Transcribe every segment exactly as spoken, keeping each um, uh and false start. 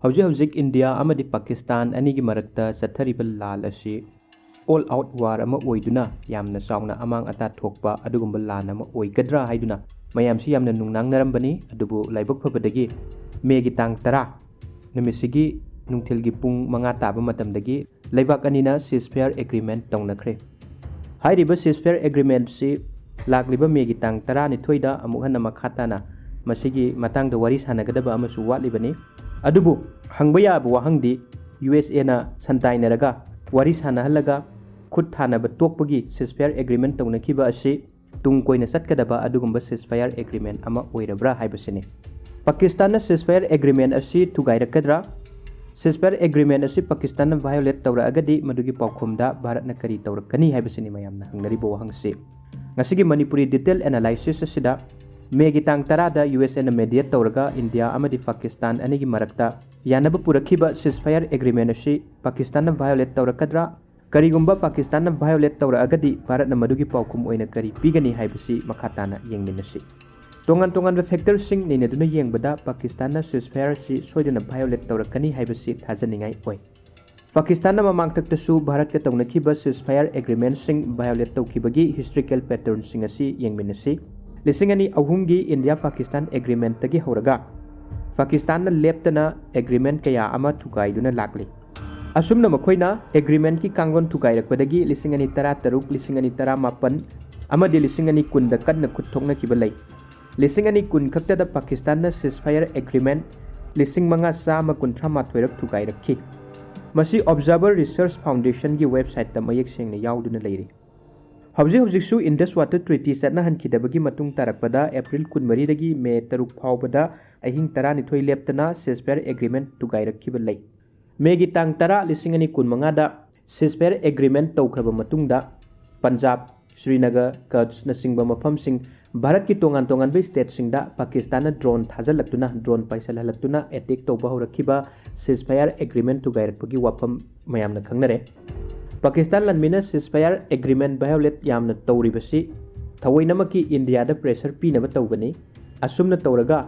ꯍꯧꯖꯤꯛ ꯍꯧꯖꯤꯛ ꯏꯟꯗꯤꯌꯥ ꯑꯃꯗꯤ ꯄꯥꯀꯤꯁꯇꯥꯟ ꯑꯅꯤꯒꯤ ꯃꯔꯛꯇ ꯆꯠꯊꯔꯤꯕ ꯂꯥꯟ ꯑꯁꯤ all out war ꯑꯃ ꯑꯣꯏꯗꯨꯅ ꯌꯥꯝꯅ ꯆꯥꯎꯅ ꯑꯃꯥꯡ ꯑꯇꯥ ꯊꯣꯛꯄ ꯑꯗꯨꯒꯨꯝꯕ ꯂꯥꯟ ꯑꯃ ꯑꯣꯏꯒꯗ꯭ꯔꯥ ꯍꯥꯏꯗꯨꯅ ꯃꯌꯥꯝꯁꯤ ꯌꯥꯝꯅ ꯅꯨꯡꯅꯥꯡꯅꯔꯝꯕꯅꯤ꯫ ꯑꯗꯨꯕꯨ ꯂꯥꯏꯕꯛ ꯐꯕꯗꯒꯤ ꯃꯦꯒꯤ ꯇꯥꯡ ꯇꯔꯥ ꯅꯨꯃꯤꯠꯁꯤꯒꯤ ꯅꯨꯡꯊꯤꯜꯒꯤ ꯄꯨꯡ ꯃꯉꯥ ꯇꯥꯕ ꯃꯇꯝꯗꯒꯤ ꯂꯩꯕꯥꯛ ꯑꯅꯤꯅ ceasefire agreement ꯇꯧꯅꯈ꯭ꯔꯦ꯫ ꯍꯥꯏꯔꯤꯕ ceasefire agreement ꯁꯤ ꯂꯥꯛꯂꯤꯕ ꯃꯦꯒꯤ ꯇꯥꯡ ꯇꯔꯥꯅꯤꯊꯣꯏꯗ ꯑꯃꯨꯛ ꯍꯟꯅ ꯃꯈꯥ ꯇꯥꯅ ꯃꯁꯤꯒꯤ ꯃꯇꯥꯡꯗ ꯋꯥꯔꯤ ꯁꯥꯟꯅꯒꯗꯕ ꯑꯃꯁꯨ ꯋꯥꯠꯂꯤꯕꯅꯤ꯫ ꯑꯗꯨꯕꯨ ꯍꯪꯕ ꯌꯥꯕ ꯋꯥꯍꯪꯗꯤ, ꯌꯨ ꯑꯦꯁ ꯑꯦꯅ ꯁꯟꯇꯥꯏꯅꯔꯒ ꯋꯥꯔꯤ ꯁꯥꯟꯅꯍꯜꯂꯒ ꯈꯨꯠ ꯊꯥꯅꯕ ꯇꯣꯛꯄꯒꯤ ceasefire agreement ꯇꯧꯅꯈꯤꯕ ꯑꯁꯤ ꯇꯨꯡ ꯀꯣꯏꯅ ꯆꯠꯀꯗꯕ ꯑꯗꯨꯒꯨꯝꯕ ceasefire agreement ꯑꯃ ꯑꯣꯏꯔꯕ꯭ꯔꯥ ꯍꯥꯏꯕꯁꯤꯅꯤ꯫ ꯄꯥꯀꯤꯁꯇꯥꯟꯅ ceasefire agreement ꯑꯁꯤ ꯊꯨꯒꯥꯏꯔꯛꯀꯗ꯭ꯔꯥ? Ceasefire agreement ꯑꯁꯤ ꯄꯥꯀꯤꯁꯇꯥꯟꯅ violate ꯇꯧꯔꯛꯑꯒꯗꯤ ꯃꯗꯨꯒꯤ ꯄꯥꯎꯈꯨꯝꯗ ꯚꯥꯔꯠꯅ ꯀꯔꯤ ꯇꯧꯔꯛꯀꯅꯤ ꯍꯥꯏꯕꯁꯤꯅꯤ ꯃꯌꯥꯝꯅ ꯍꯪꯅꯔꯤꯕ ꯋꯥꯍꯪꯁꯤ꯫ ꯉꯁꯤꯒꯤ ꯃꯅꯤꯄꯨꯔꯤ detail analysis ꯑꯁꯤꯗ ꯃꯦꯒꯤ ꯇꯥꯡ ꯇꯔꯥꯗ ꯌꯨ ꯑꯦꯁ ꯑꯦꯅ mediate ꯇꯧꯔꯒ ꯏꯟꯗꯤꯌꯥ ꯑꯃꯗꯤ ꯄꯥꯀꯤꯁꯇꯥꯟ ꯑꯅꯤꯒꯤ ꯃꯔꯛꯇ ꯌꯥꯅꯕ ꯄꯨꯔꯛꯈꯤꯕ ceasefire agreement ꯑꯁꯤ ꯄꯥꯀꯤꯁꯇꯥꯟꯅ violate ꯇꯧꯔꯛꯀꯗ꯭ꯔꯥ? ꯀꯔꯤꯒꯨꯝꯕ ꯄꯥꯀꯤꯁꯇꯥꯟꯅ violate ꯇꯧꯔꯛꯑꯒꯗꯤ ꯚꯥꯔꯠꯅ ꯃꯗꯨꯒꯤ ꯄꯥꯎꯈꯨꯝ ꯑꯣꯏꯅ ꯀꯔꯤ ꯄꯤꯒꯅꯤ ꯍꯥꯏꯕꯁꯤ ꯃꯈꯥ ꯇꯥꯅ ꯌꯦꯡꯃꯤꯟꯅꯁꯤ꯫ ꯇꯣꯉꯥꯟ ꯇꯣꯉꯥꯟꯕ factor ꯁꯤꯡ ꯅꯩꯅꯗꯨꯅ ꯌꯦꯡꯕꯗ ꯄꯥꯀꯤꯁꯇꯥꯟꯅ ceasefire ꯑꯁꯤ ꯁꯣꯏꯗꯅ violate ꯇꯧꯔꯛꯀꯅꯤ ꯍꯥꯏꯕꯁꯤ ꯊꯥꯖꯅꯤꯡꯉꯥꯏ ꯑꯣꯏ꯫ ꯄꯥꯀꯤꯁꯇꯥꯟꯅ ꯃꯃꯥꯡꯊꯛꯇꯁꯨ ꯚꯥꯔꯠꯀ ꯇꯧꯅꯈꯤꯕ ceasefire agreement ꯁꯤꯡ violate ꯇꯧꯈꯤꯕꯒꯤ historical pattern ꯁꯤꯡ ꯑꯁꯤ ꯌꯦꯡꯃꯤꯟꯅꯁꯤ꯫ ꯂꯤꯁꯤꯡ ꯑꯅꯤ ꯑꯍꯨꯝꯒꯤ ꯏꯟꯗꯤꯌꯥ ꯄꯥꯀꯤꯁꯇꯥꯟ agreement ꯇꯒꯤ ꯍꯧꯔꯒ ꯄꯥꯀꯤꯁꯇꯥꯟꯅ ꯂꯦꯞꯇꯅ agreement ꯀꯌꯥ ꯑꯃ ꯊꯨꯒꯥꯏꯗꯨꯅ ꯂꯥꯛꯂꯤ꯫ ꯑꯁꯨꯝꯅ ꯃꯈꯣꯏꯅ agreement ꯀꯤ ꯀꯥꯡꯂꯣꯟ ꯊꯨꯒꯥꯏꯔꯛꯄꯗꯒꯤ ꯂꯤꯁꯤꯡ ꯑꯅꯤ ꯇꯔꯥ ꯇꯔꯨꯛ, ꯂꯤꯁꯤꯡ ꯑꯅꯤ ꯇꯔꯥ ꯃꯥꯄꯟ ꯑꯃꯗꯤ ꯂꯤꯁꯤꯡ ꯑꯅꯤ ꯀꯨꯟꯗ ꯀꯟꯅ ꯈꯨꯠ ꯊꯣꯛꯅꯈꯤꯕ ꯂꯩ꯫ ꯂꯤꯁꯤꯡ ꯑꯅꯤ ꯀꯨꯟ ꯈꯛꯇꯗ ꯄꯥꯀꯤꯁꯇꯥꯟꯅ ceasefire agreement ꯂꯤꯁꯤꯡ ꯃꯉꯥ ꯆꯥꯝꯃ ꯀꯨꯟꯊ꯭ꯔꯥ ꯃꯥꯊꯣꯏꯔꯛ ꯊꯨꯒꯥꯏꯔꯛꯈꯤ꯫ ꯃꯁꯤ Observer Research Foundation ꯒꯤ website ꯇ ꯃꯌꯦꯛ ꯁꯦꯡꯅ ꯌꯥꯎꯗꯨꯅ ꯂꯩꯔꯤ꯫ ꯍꯧꯖꯤꯛ ꯍꯧꯖꯤꯛꯁꯨ Indus Water Treaty ꯆꯠꯅꯍꯟꯈꯤꯗꯕꯒꯤ ꯃꯇꯨꯡ ꯇꯥꯔꯛꯄꯗ April ꯀꯨꯟꯃꯔꯤꯗꯒꯤ May ꯇꯔꯨꯛ ꯐꯥꯎꯕꯗ ꯑꯍꯤꯡ ꯇꯔꯥꯅꯤꯊꯣꯏ ꯂꯦꯞꯇꯅ ceasefire agreement ꯊꯨꯒꯥꯏꯔꯛꯈꯤꯕ ꯂꯩ꯫ ꯃꯦꯒꯤ ꯇꯥꯡ ꯇꯔꯥ, ꯂꯤꯁꯤꯡ ꯑꯅꯤ ꯀꯨꯟꯃꯉꯥꯗ ceasefire agreement ꯇꯧꯈ꯭ꯔꯕ ꯃꯇꯨꯡꯗ ꯄꯟꯖꯥꯕ, ꯁ꯭ꯔꯤꯅꯒꯔ, ꯀꯆꯅꯆꯤꯡꯕ ꯃꯐꯝꯁꯤꯡ ꯚꯥꯔꯠꯀꯤ ꯇꯣꯉꯥꯟ ꯇꯣꯉꯥꯟꯕ state ꯁꯤꯡꯗ ꯄꯥꯀꯤꯁꯇꯥꯟꯅ drone ꯊꯥꯖꯤꯜꯂꯛꯇꯨꯅ, drone ꯄꯥꯏꯁꯤꯜꯍꯜꯂꯛꯇꯨꯅ attack ꯇꯧꯕ ꯍꯧꯔꯛꯈꯤꯕ ceasefire agreement ꯊꯨꯒꯥꯏꯔꯛꯄꯒꯤ ꯋꯥꯐꯝ ꯃꯌꯥꯝꯅ ꯈꯪꯅꯔꯦ꯫ ꯄꯥꯀꯤꯁꯇꯥꯟ ꯂꯥꯟꯃꯤꯅ ceasefire agreement violate ꯌꯥꯝꯅ ꯇꯧꯔꯤꯕꯁꯤ ꯊꯑꯣꯏꯅꯃꯛꯀꯤ ꯏꯟꯗꯤꯌꯥꯗ pressure ꯄꯤꯅꯕ ꯇꯧꯕꯅꯤ꯫ ꯑꯁꯨꯝꯅ ꯇꯧꯔꯒ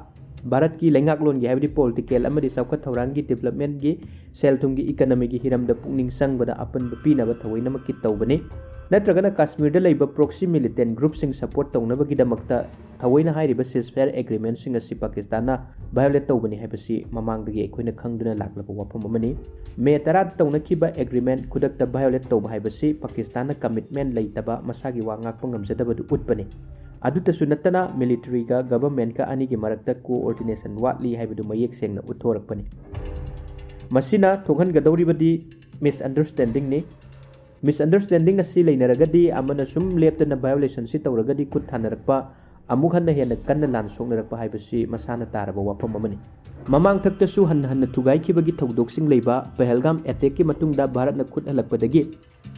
ꯚꯥꯔꯠꯀꯤ ꯂꯩꯉꯥꯛꯂꯣꯟꯒꯤ, ꯍꯥꯏꯕꯗꯤ ꯄꯣꯂꯤꯇꯤꯀꯦꯜ ꯑꯃꯗꯤ ꯆꯥꯎꯈꯠ ꯊꯧꯔꯥꯡꯒꯤ, ꯗꯤꯕꯂꯞꯃꯦꯟꯒꯤ, ꯁꯦꯜ ꯊꯨꯝꯒꯤ, ꯏꯀꯅꯃꯤꯒꯤ ꯍꯤꯔꯝꯗ ꯄꯨꯛꯅꯤꯡ ꯆꯪꯕꯗ ꯑꯄꯟꯕ ꯄꯤꯅꯕ ꯊꯑꯣꯏꯅꯃꯛꯀꯤ ꯇꯧꯕꯅꯤ꯫ ꯅꯠꯇ꯭ꯔꯒꯅ ꯀꯥꯁꯃꯤꯔꯗ ꯂꯩꯕ ꯄ꯭ꯔꯣꯛꯁꯤ ꯃꯤꯂꯤꯇꯦꯟ ꯒ꯭ꯔꯨꯞꯁꯤꯡ ꯁꯄꯣꯔꯠ ꯇꯧꯅꯕꯒꯤꯗꯃꯛꯇ ꯊꯑꯣꯏꯅ ꯍꯥꯏꯔꯤꯕ ꯁꯤꯁꯐꯥꯌꯔ ꯑꯦꯒ꯭ꯔꯤꯃꯦꯟꯁꯤꯡ ꯑꯁꯤ ꯄꯥꯀꯤꯁꯇꯥꯟꯅ ꯚꯥꯏꯑꯣꯂꯦꯠ ꯇꯧꯕꯅꯤ ꯍꯥꯏꯕꯁꯤ ꯃꯃꯥꯡꯗꯒꯤ ꯑꯩꯈꯣꯏꯅ ꯈꯪꯗꯨꯅ ꯂꯥꯛꯂꯕ ꯋꯥꯐꯝ ꯑꯃꯅꯤ꯫ ꯃꯦ ꯇꯔꯥꯗ ꯇꯧꯅꯈꯤꯕ ꯑꯦꯒ꯭ꯔꯤꯃꯦꯟ ꯈꯨꯗꯛꯇ ꯚꯥꯏꯑꯣꯂꯦꯠ ꯇꯧꯕ ꯍꯥꯏꯕꯁꯤ ꯄꯥꯀꯤꯁꯇꯥꯟꯅ ꯀꯃꯤꯠꯃꯦꯟ ꯂꯩꯇꯕ, ꯃꯁꯥꯒꯤ ꯋꯥ ꯉꯥꯛꯄ ꯉꯝꯖꯗꯕꯗꯨ ꯎꯠꯄꯅꯤ꯫ ꯑꯗꯨꯇꯁꯨ ꯅꯠꯇꯅ, ꯃꯤꯂꯤꯇꯔꯤꯒ ꯒꯚꯔꯟꯃꯦꯟꯠꯀ ꯑꯅꯤꯒꯤ ꯃꯔꯛꯇ ꯀꯣꯑꯣꯔꯗꯤꯅꯦꯁꯟ ꯋꯥꯠꯂꯤ ꯍꯥꯏꯕꯗꯨ ꯃꯌꯦꯛ ꯁꯦꯡꯅ ꯎꯠꯊꯣꯔꯛꯄꯅꯤ꯫ ꯃꯁꯤꯅ ꯊꯣꯛꯍꯟꯒꯗꯧꯔꯤꯕꯗꯤ ꯃꯤꯁꯑꯟꯗꯔꯁꯇꯦꯟꯗꯤꯡꯅꯤ꯫ ꯃꯤꯁꯑꯟꯗꯔꯁꯇꯦꯟꯗꯤꯡ ꯑꯁꯤ ꯂꯩꯅꯔꯒꯗꯤ ꯑꯃꯅ ꯁꯨꯝ ꯂꯦꯞꯇꯅ ꯚꯥꯏꯑꯣꯂꯦꯁꯟꯁꯤ ꯇꯧꯔꯒꯗꯤ ꯈꯨꯠ ꯊꯥꯅꯔꯛꯄ, ꯑꯃꯨꯛ ꯍꯟꯅ ꯍꯦꯟꯅ ꯀꯟꯅ ꯂꯥꯟ ꯁꯣꯛꯅꯔꯛꯄ ꯍꯥꯏꯕꯁꯤ ꯃꯁꯥꯅ ꯇꯥꯔꯕ ꯋꯥꯐꯝ ꯑꯃꯅꯤ꯫ ꯃꯃꯥꯡꯊꯛꯇꯁꯨ ꯍꯟꯅ ꯍꯟꯅ ꯊꯨꯒꯥꯏꯈꯤꯕꯒꯤ ꯊꯧꯗꯣꯛꯁꯤꯡ ꯂꯩꯕ ꯄꯍꯜꯒꯥꯝ ꯑꯦꯇꯦꯛꯀꯤ ꯃꯇꯨꯡꯗ ꯚꯥꯔꯠꯅ ꯈꯨꯠ ꯍꯜꯂꯛꯄꯗꯒꯤ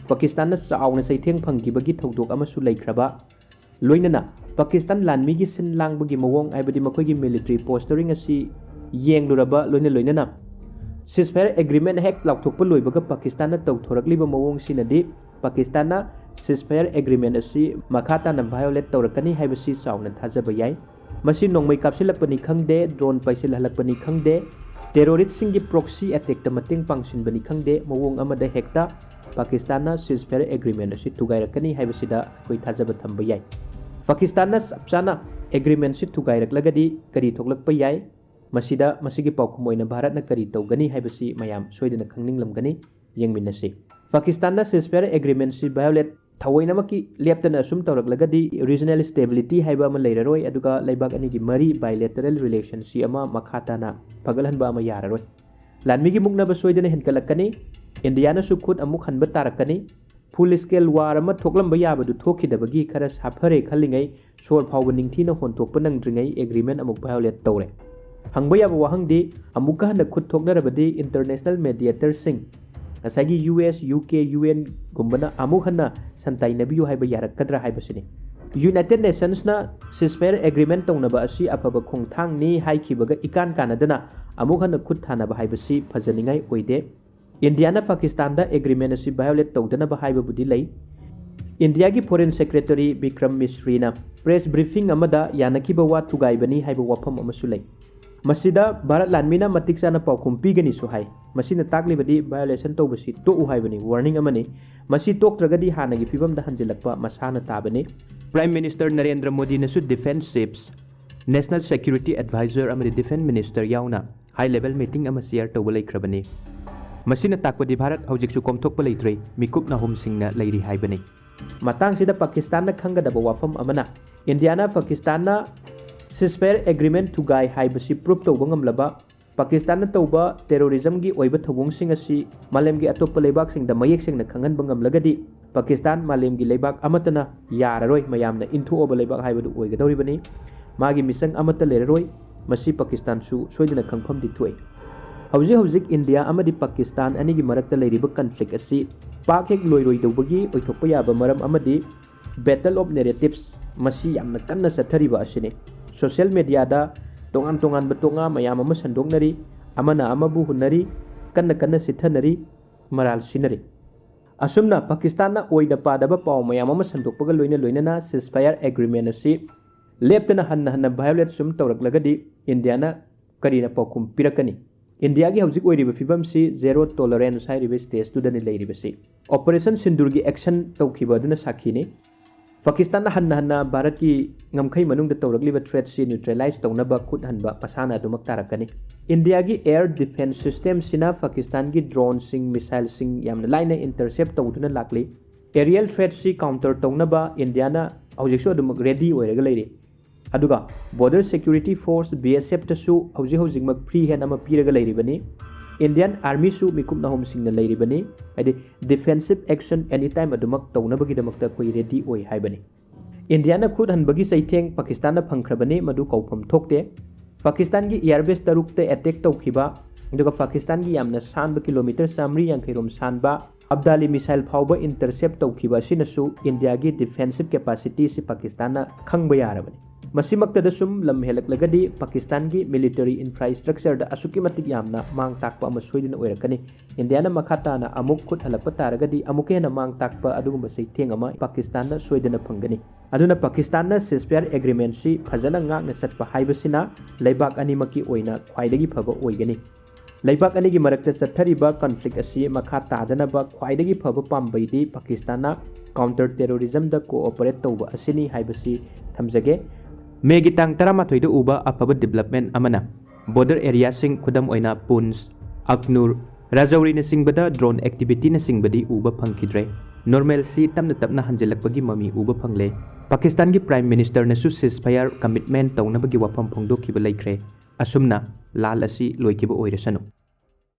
ꯄꯥꯀꯤꯁꯇꯥꯟꯅ ꯆꯥꯎꯅ ꯆꯩꯊꯦꯡ ꯐꯪꯈꯤꯕꯒꯤ ꯊꯧꯗꯣꯛ ꯑꯃꯁꯨ ꯂꯩꯈ꯭ꯔꯕ, ꯂꯣꯏꯅꯅ ꯄꯥꯀꯤꯁꯇꯥꯟ ꯂꯥꯟꯃꯤꯒꯤ ꯁꯤꯟ ꯂꯥꯡꯕꯒꯤ ꯃꯑꯣꯡ, ꯍꯥꯏꯕꯗꯤ ꯃꯈꯣꯏꯒꯤ ꯃꯤꯂꯤꯇꯔꯤ ꯄꯣꯁꯇꯔꯤꯡ ꯑꯁꯤ ꯌꯦꯡꯂꯨꯔꯕ ꯂꯣꯏꯅ ꯂꯣꯏꯅꯅ ꯁꯤꯁꯐꯥꯌꯔ ꯑꯦꯒ꯭ꯔꯤꯃꯦꯟ ꯍꯦꯛ ꯂꯥꯎꯊꯣꯛꯄ ꯂꯣꯏꯕꯒ ꯄꯥꯀꯤꯁꯇꯥꯟꯅ ꯇꯧꯊꯣꯔꯛꯂꯤꯕ ꯃꯑꯣꯡꯁꯤꯅꯗꯤ ꯄꯥꯀꯤꯁꯇꯥꯟꯅ ꯁꯤꯁꯐꯥꯌꯔ ꯑꯦꯒ꯭ꯔꯤꯃꯦꯟ ꯑꯁꯤ ꯃꯈꯥ ꯇꯥꯅ ꯚꯥꯏꯑꯣꯂꯦꯠ ꯇꯧꯔꯛꯀꯅꯤ ꯍꯥꯏꯕꯁꯤ ꯆꯥꯎꯅ ꯊꯥꯖꯕ ꯌꯥꯏ꯫ ꯃꯁꯤ ꯅꯣꯡꯃꯩ ꯀꯥꯞꯁꯤꯜꯂꯛꯄꯅꯤ ꯈꯪꯗꯦ, ꯗ꯭ꯔꯣꯟ ꯄꯥꯏꯁꯤꯜꯍꯜꯂꯛꯄꯅꯤ ꯈꯪꯗꯦ, ꯇꯦꯔꯣꯔꯤꯁꯁꯤꯡꯒꯤ ꯄ꯭ꯔꯣꯛꯁꯤ ꯑꯦꯇꯦꯛꯇ ꯃꯇꯦꯡ ꯄꯥꯡꯁꯤꯟꯕꯅꯤ ꯈꯪꯗꯦ, ꯃꯑꯣꯡ ꯑꯃꯗ ꯍꯦꯛꯇ ꯄꯥꯀꯤꯁꯇꯥꯟꯅ ꯁꯤꯁꯐꯥꯌꯔ ꯑꯦꯒ꯭ꯔꯤꯃꯦꯟ ꯑꯁꯤ ꯊꯨꯒꯥꯏꯔꯛꯀꯅꯤ ꯍꯥꯏꯕꯁꯤꯗ ꯑꯩꯈꯣꯏ ꯊꯥꯖꯕ ꯊꯝꯕ ꯌꯥꯏ꯫ ꯄꯥꯀꯤꯁꯇꯥꯟꯅ ꯆꯞ ꯆꯥꯅ ꯑꯦꯒ꯭ꯔꯤꯃꯦꯟꯁꯤ ꯊꯨꯒꯥꯏꯔꯛꯂꯒꯗꯤ ꯀꯔꯤ ꯊꯣꯛꯂꯛꯄ ꯌꯥꯏ? ꯃꯁꯤꯗ, ꯃꯁꯤꯒꯤ ꯄꯥꯎꯈꯨꯝ ꯑꯣꯏꯅ ꯚꯥꯔꯠꯅ ꯀꯔꯤ ꯇꯧꯒꯅꯤ ꯍꯥꯏꯕꯁꯤ ꯃꯌꯥꯝ ꯁꯣꯏꯗꯅ ꯈꯪꯅꯤꯡꯂꯝꯒꯅꯤ꯫ ꯌꯦꯡꯃꯤꯟꯅꯁꯤ꯫ ꯄꯥꯀꯤꯁꯇꯥꯟꯅ ꯁꯤꯁꯐꯥꯌꯔ ꯑꯦꯒ꯭ꯔꯤꯃꯦꯟꯁꯤ ꯚꯥꯏꯑꯣꯂꯦꯠ ꯊꯑꯣꯏꯅꯃꯛꯀꯤ ꯂꯦꯞꯇꯅ ꯑꯁꯨꯝ ꯇꯧꯔꯛꯂꯒꯗꯤ ꯔꯤꯖꯅꯦꯜ ꯁ꯭ꯇꯦꯕꯤꯂꯤꯇꯤ ꯍꯥꯏꯕ ꯑꯃ ꯂꯩꯔꯔꯣꯏ, ꯑꯗꯨꯒ ꯂꯩꯕꯥꯛ ꯑꯅꯤꯒꯤ ꯃꯔꯤ, ꯕꯥꯏꯂꯦꯇꯔꯦꯜ ꯔꯤꯂꯦꯁꯟꯁꯤ ꯑꯃ ꯃꯈꯥ ꯇꯥꯅ ꯐꯒꯠꯍꯟꯕ ꯑꯃ ꯌꯥꯔꯔꯣꯏ꯫ ꯂꯥꯟꯃꯤꯒꯤ ꯃꯨꯛꯅꯕ ꯁꯣꯏꯗꯅ ꯍꯦꯟꯒꯠꯂꯛꯀꯅꯤ꯫ ꯏꯟꯗꯤꯌꯥꯅꯁꯨ ꯈꯨꯠ ꯑꯃꯨꯛ ꯍꯟꯕ ꯇꯥꯔꯛꯀꯅꯤ꯫ ꯐꯨꯜ ꯁ꯭ꯀꯦꯜ ꯋꯥꯔ ꯑꯃ ꯊꯣꯛꯂꯝꯕ ꯌꯥꯕꯗꯨ ꯊꯣꯛꯈꯤꯗꯕꯒꯤ ꯈꯔ ꯁꯥꯐꯔꯦ ꯈꯜꯂꯤꯉꯩ, ꯁꯣꯔ ꯐꯥꯎꯕ ꯅꯤꯡꯊꯤꯅ ꯍꯣꯟꯊꯣꯛꯄ ꯅꯪꯗ꯭ꯔꯤꯉꯩ ꯑꯦꯒ꯭ꯔꯤꯃꯦꯟ ꯑꯃꯨꯛ ꯚꯥꯏꯑꯣꯂꯦꯠ ꯇꯧꯔꯦ꯫ ꯍꯪꯕ ꯌꯥꯕ ꯋꯥꯍꯪꯗꯤ, ꯑꯃꯨꯛꯀ ꯍꯟꯅ ꯈꯨꯠ ꯊꯣꯛꯅꯔꯕꯗꯤ ꯏꯟꯇꯔꯅꯦꯁꯅꯦꯜ ꯃꯦꯗꯤꯌꯦꯇꯔꯁꯤꯡ, ꯉꯁꯥꯏꯒꯤ U S, U K, U ꯑꯦꯟꯒꯨꯝꯕꯅ ꯑꯃꯨꯛ ꯍꯟꯅ ꯁꯟꯇꯥꯏꯅꯕꯤꯌꯨ ꯍꯥꯏꯕ ꯌꯥꯔꯛꯀꯗ꯭ꯔꯥ ꯍꯥꯏꯕꯁꯤꯅꯤ꯫ ꯌꯨꯅꯥꯏꯇꯦꯗ ꯅꯦꯁꯟꯁꯅ ꯁꯤꯁꯐꯥꯌꯔ ꯑꯦꯒ꯭ꯔꯤꯃꯦꯟ ꯇꯧꯅꯕ ꯑꯁꯤ ꯑꯐꯕ ꯈꯣꯡꯊꯥꯡꯅꯤ ꯍꯥꯏꯈꯤꯕꯒ ꯏꯀꯥꯟ ꯀꯥꯟꯅꯗꯅ ꯑꯃꯨꯛ ꯍꯟꯅ ꯈꯨꯠ ꯊꯥꯅꯕ ꯍꯥꯏꯕꯁꯤ ꯐꯖꯅꯤꯡꯉꯥꯏ ꯑꯣꯏꯗꯦ꯫ ꯏꯟꯗꯤꯌꯥꯅ ꯄꯥꯀꯤꯁꯇꯥꯟꯗ ꯑꯦꯒ꯭ꯔꯤꯃꯦꯟ ꯑꯁꯤ ꯚꯥꯏꯑꯣꯂꯦꯠ ꯇꯧꯗꯅꯕ ꯍꯥꯏꯕꯕꯨꯗꯤ ꯂꯩ꯫ ꯏꯟꯗꯤꯌꯥꯒꯤ Foreign Secretary Bikram ꯃꯤꯁ꯭ꯔꯤꯅ press briefing ꯑꯃꯗ ꯌꯥꯅꯈꯤꯕ ꯋꯥ ꯊꯨꯒꯥꯏꯕꯅꯤ ꯍꯥꯏꯕ ꯋꯥꯐꯝ ꯑꯃꯁꯨ ꯂꯩ꯫ ꯃꯁꯤꯗ ꯚꯥꯔꯠ ꯂꯥꯟꯃꯤꯅ ꯃꯇꯤꯛ ꯆꯥꯅ ꯄꯥꯎꯈꯨꯝ ꯄꯤꯒꯅꯤꯁꯨ ꯍꯥꯏ꯫ ꯃꯁꯤꯅ ꯇꯥꯛꯂꯤꯕꯗꯤ violation ꯇꯧꯕꯁꯤ ꯇꯣꯛꯎ ꯍꯥꯏꯕꯅꯤ, warning ꯑꯃꯅꯤ꯫ ꯃꯁꯤ ꯇꯣꯛꯇ꯭ꯔꯒꯗꯤ ꯍꯥꯟꯅꯒꯤ ꯐꯤꯕꯝꯗ ꯍꯟꯖꯤꯜꯂꯛꯄ ꯃꯁꯥꯅ ꯇꯥꯕꯅꯤ꯫ Prime Minister Narendra ꯃꯣꯗꯤꯅꯁꯨ defence chiefs, National Security Advisor ꯑꯃꯗꯤ Defence Minister ꯌꯥꯎꯅ high level meeting ꯑꯃ chair ꯇꯧꯕ ꯂꯩꯈ꯭ꯔꯕꯅꯤ꯫ ꯃꯁꯤꯅ ꯇꯥꯛꯄꯗꯤ ꯚꯥꯔꯠ ꯍꯧꯖꯤꯛꯁꯨ ꯀꯣꯝꯊꯣꯛꯄ ꯂꯩꯇ꯭ꯔꯦ, ꯃꯤꯀꯨꯞ ꯅꯥꯍꯨꯝꯁꯤꯡꯅ ꯂꯩꯔꯤ ꯍꯥꯏꯕꯅꯤ꯫ ꯃꯇꯥꯡꯁꯤꯗ ꯄꯥꯀꯤꯁꯇꯥꯟꯅ ꯈꯪꯒꯗꯕ ꯋꯥꯐꯝ ꯑꯃꯅ, ꯏꯟꯗꯤꯌꯥꯅ ꯄꯥꯀꯤꯁꯇꯥꯟꯅ ceasefire agreement ꯊꯨꯒꯥꯏ ꯍꯥꯏꯕꯁꯤ proof ꯇꯧꯕ ꯉꯝꯂꯕ, ꯄꯥꯀꯤꯁꯇꯥꯟꯅ ꯇꯧꯕ terrorism ꯒꯤ ꯑꯣꯏꯕ ꯊꯧꯑꯣꯡꯁꯤꯡ ꯑꯁꯤ ꯃꯥꯂꯦꯝꯒꯤ ꯑꯇꯣꯞꯄ ꯂꯩꯕꯥꯛꯁꯤꯡꯗ ꯃꯌꯦꯛ ꯁꯦꯡꯅ ꯈꯪꯍꯟꯕ ꯉꯝꯂꯒꯗꯤ, ꯄꯥꯀꯤꯁꯇꯥꯟ ꯃꯥꯂꯦꯝꯒꯤ ꯂꯩꯕꯥꯛ ꯑꯃꯠꯇꯅ ꯌꯥꯔꯔꯣꯏ, ꯃꯌꯥꯝꯅ ꯏꯟꯊꯣꯛꯑꯕ ꯂꯩꯕꯥꯛ ꯍꯥꯏꯕꯗꯨ ꯑꯣꯏꯒꯗꯧꯔꯤꯕꯅꯤ꯫ ꯃꯥꯒꯤ ꯃꯤꯆꯪ ꯑꯃꯠꯇ ꯂꯩꯔꯔꯣꯏ꯫ ꯃꯁꯤ ꯄꯥꯀꯤꯁꯇꯥꯟꯁꯨ ꯁꯣꯏꯗꯅ ꯈꯪꯐꯝꯗꯤ ꯊꯣꯛꯏ꯫ ꯍꯧꯖꯤꯛ ꯍꯧꯖꯤꯛ ꯏꯟꯗꯤꯌꯥ ꯑꯃꯗꯤ ꯄꯥꯀꯤꯁꯇꯥꯟ ꯑꯅꯤꯒꯤ ꯃꯔꯛꯇ ꯂꯩꯔꯤꯕ conflict ꯑꯁꯤ ꯄꯥꯛ ꯍꯦꯛ ꯂꯣꯏꯔꯣꯏꯗꯧꯕꯒꯤ ꯑꯣꯏꯊꯣꯛꯄ ꯌꯥꯕ ꯃꯔꯝ ꯑꯃꯗꯤ battle of narratives ꯃꯁꯤ ꯌꯥꯝꯅ ꯀꯟꯅ ꯆꯠꯊꯔꯤꯕ ꯑꯁꯤꯅꯤ꯫ Social media ꯗ ꯇꯣꯉꯥꯟ ꯇꯣꯉꯥꯟꯕ ꯇꯣꯉꯥ ꯃꯌꯥꯝ ꯑꯃ ꯁꯟꯗꯣꯛꯅꯔꯤ, ꯑꯃꯅ ꯑꯃꯕꯨ ꯍꯨꯟꯅꯔꯤ, ꯀꯟꯅ ꯀꯟꯅ ꯁꯤꯊꯅꯔꯤ, ꯃꯔꯥꯜ ꯁꯤꯅꯔꯤ꯫ ꯑꯁꯨꯝꯅ ꯄꯥꯀꯤꯁꯇꯥꯟꯅ ꯑꯣꯏꯗ ꯄꯥꯗꯕ ꯄꯥꯎ ꯃꯌꯥꯝ ꯑꯃ ꯁꯟꯗꯣꯛꯄꯒ ꯂꯣꯏꯅ ꯂꯣꯏꯅꯅ ceasefire agreement ꯑꯁꯤ ꯂꯦꯞꯇꯅ ꯍꯟꯅ ꯍꯟꯅ violate ꯁꯨꯝ ꯇꯧꯔꯛꯂꯒꯗꯤ ꯏꯟꯗꯤꯌꯥꯅ ꯀꯔꯤꯅ ꯄꯥꯎꯈꯨꯝ ꯄꯤꯔꯛꯀꯅꯤ? ꯏꯟꯗꯤꯌꯥꯒꯤ ꯍꯧꯖꯤꯛ ꯑꯣꯏꯔꯤꯕ ꯐꯤꯕꯝꯁꯤ zero tolerance ꯍꯥꯏꯔꯤꯕ stage ꯇꯨꯗꯅꯤ ꯂꯩꯔꯤꯕꯁꯤ꯫ Operation ꯁꯤꯟꯗꯨꯔꯒꯤ action ꯇꯧꯈꯤꯕ ꯑꯗꯨꯅ ꯁꯥꯈꯤꯅꯤ꯫ ꯄꯥꯀꯤꯁꯇꯥꯟꯅ ꯍꯟꯅ ꯍꯟꯅ ꯚꯥꯔꯠꯀꯤ ꯉꯝꯈꯩ ꯃꯅꯨꯡꯗ ꯇꯧꯔꯛꯂꯤꯕ threat ꯁꯤ neutralize ꯇꯧꯅꯕ ꯈꯨꯠ ꯍꯟꯕ ꯃꯁꯥꯅ ꯑꯗꯨꯃꯛ ꯇꯥꯔꯛꯀꯅꯤ꯫ ꯏꯟꯗꯤꯌꯥꯒꯤ air defence system ꯁꯤꯅ ꯄꯥꯀꯤꯁꯇꯥꯟꯒꯤ drone ꯁꯤꯡ, missile ꯁꯤꯡ ꯌꯥꯝꯅ ꯂꯥꯏꯅ intercept ꯇꯧꯗꯨꯅ ꯂꯥꯛꯂꯤ꯫ Aerial threat ꯁꯤ counter ꯇꯧꯅꯕ ꯏꯟꯗꯤꯌꯥꯅ ꯍꯧꯖꯤꯛꯁꯨ ꯑꯗꯨꯃꯛ ready ꯑꯣꯏꯔꯒ ꯂꯩꯔꯤ꯫ ꯑꯗꯨꯒ Border Security Force, B S F ꯇꯁꯨ ꯍꯧꯖꯤꯛ ꯍꯧꯖꯤꯛꯃꯛ free hand ꯑꯃ ꯄꯤꯔꯒ ꯂꯩꯔꯤꯕꯅꯤ꯫ Indian Army ꯁꯨ ꯃꯤꯀꯨꯞ ꯅꯥꯍꯨꯝꯁꯤꯡꯅ ꯂꯩꯔꯤꯕꯅꯤ꯫ ꯍꯥꯏꯗꯤ defensive action any time ꯑꯗꯨꯃꯛ ꯇꯧꯅꯕꯒꯤꯗꯃꯛꯇ ꯑꯩꯈꯣꯏ ready ꯑꯣꯏ ꯍꯥꯏꯕꯅꯤ꯫ ꯏꯟꯗꯤꯌꯥꯅ ꯈꯨꯠ ꯍꯟꯕꯒꯤ ꯆꯩꯊꯦꯡ ꯄꯥꯀꯤꯁꯇꯥꯟꯗ ꯐꯪꯈ꯭ꯔꯕꯅꯤ, ꯃꯗꯨ ꯀꯧꯐꯝ ꯊꯣꯛꯇꯦ꯫ ꯄꯥꯀꯤꯁꯇꯥꯟꯒꯤ air base ꯇꯔꯨꯛꯇ attack ꯇꯧꯈꯤꯕ, ꯑꯗꯨꯒ ꯄꯥꯀꯤꯁꯇꯥꯟꯒꯤ ꯌꯥꯝꯅ ꯁꯥꯟꯕ kilometre ꯆꯥꯃꯔꯤ ꯌꯥꯡꯈꯩ ꯔꯣꯝ ꯁꯥꯟꯕ ꯑꯕꯗꯥꯂꯤ missile ꯐꯥꯎꯕ intercept ꯇꯧꯈꯤꯕ ꯑꯁꯤꯅꯁꯨ ꯏꯟꯗꯤꯌꯥꯒꯤ defensive capacity ꯁꯤ ꯄꯥꯀꯤꯁꯇꯥꯟꯅ ꯈꯪꯕ ꯌꯥꯔꯕꯅꯤ꯫ ꯃꯁꯤꯃꯛꯇꯗ ꯁꯨꯝ ꯂꯝ ꯍꯦꯜꯂꯛꯂꯒꯗꯤ ꯄꯥꯀꯤꯁꯇꯥꯟꯒꯤ military infrastructureꯗ ꯑꯁꯨꯛꯀꯤ ꯃꯇꯤꯛ ꯌꯥꯝꯅ ꯃꯥꯡ ꯇꯥꯛꯄ ꯑꯃ ꯁꯣꯏꯗꯅ ꯑꯣꯏꯔꯛꯀꯅꯤ꯫ ꯏꯟꯗꯤꯌꯥꯅ ꯃꯈꯥ ꯇꯥꯅ ꯑꯃꯨꯛ ꯈꯨꯠ ꯍꯜꯂꯛꯄ ꯇꯥꯔꯒꯗꯤ ꯑꯃꯨꯛꯀ ꯍꯦꯟꯅ ꯃꯥꯡ ꯇꯥꯛꯄ ꯑꯗꯨꯒꯨꯝꯕ ꯆꯩꯊꯦꯡ ꯑꯃ ꯄꯥꯀꯤꯁꯇꯥꯟꯅ ꯁꯣꯏꯗꯅ ꯐꯪꯒꯅꯤ꯫ ꯑꯗꯨꯅ ꯄꯥꯀꯤꯁꯇꯥꯟꯅ ceasefire agreementꯁꯤ ꯐꯖꯅ ꯉꯥꯛꯅ ꯆꯠꯄ ꯍꯥꯏꯕꯁꯤꯅ ꯂꯩꯕꯥꯛ ꯑꯅꯤꯃꯛꯀꯤ ꯑꯣꯏꯅ ꯈ꯭ꯋꯥꯏꯗꯒꯤ ꯐꯕ ꯑꯣꯏꯒꯅꯤ꯫ ꯂꯩꯕꯥꯛ ꯑꯅꯤꯒꯤ ꯃꯔꯛꯇ ꯆꯠꯊꯔꯤꯕ conflict ꯑꯁꯤ ꯃꯈꯥ ꯇꯥꯗꯅꯕ ꯈ꯭ꯋꯥꯏꯗꯒꯤ ꯐꯕ ꯄꯥꯝꯕꯩꯗꯤ ꯄꯥꯀꯤꯁꯇꯥꯟꯅ counter terrorismꯗ cooperate ꯇꯧꯕ ꯑꯁꯤꯅꯤ ꯍꯥꯏꯕꯁꯤ ꯊꯝꯖꯒꯦ꯫ ꯃꯦꯒꯤ ꯇꯥꯡ ꯇꯔꯥꯃꯥꯊꯣꯏꯗ ꯎꯕ ꯑꯐꯕ development ꯑꯃꯅ border areaꯁꯤꯡ, ꯈꯨꯗꯝ ꯑꯣꯏꯅ ꯄꯨꯟꯁ, ꯑꯈꯅꯨꯔ, ꯔꯥꯖꯧꯔꯤꯅꯆꯤꯡꯕꯗ drone activityꯅꯆꯤꯡꯕꯗꯤ ꯎꯕ ꯐꯪꯈꯤꯗ꯭ꯔꯦ꯫ Normalcy ꯇꯞꯅ ꯇꯞꯅ ꯍꯟꯖꯤꯜꯂꯛꯄꯒꯤ ꯃꯃꯤ ꯎꯕ ꯐꯪꯂꯦ꯫ ꯄꯥꯀꯤꯁꯇꯥꯟꯒꯤ Prime Ministerꯅꯁꯨ ceasefire commitment ꯇꯧꯅꯕꯒꯤ ꯋꯥꯐꯝ ꯐꯣꯡꯗꯣꯛꯈꯤꯕ ꯂꯩꯈ꯭ꯔꯦ꯫ ꯑꯁꯨꯝꯅ ꯂꯥꯜ ꯑꯁꯤ ꯂꯣꯏꯈꯤꯕ ꯑꯣꯏꯔꯁꯅꯨ꯫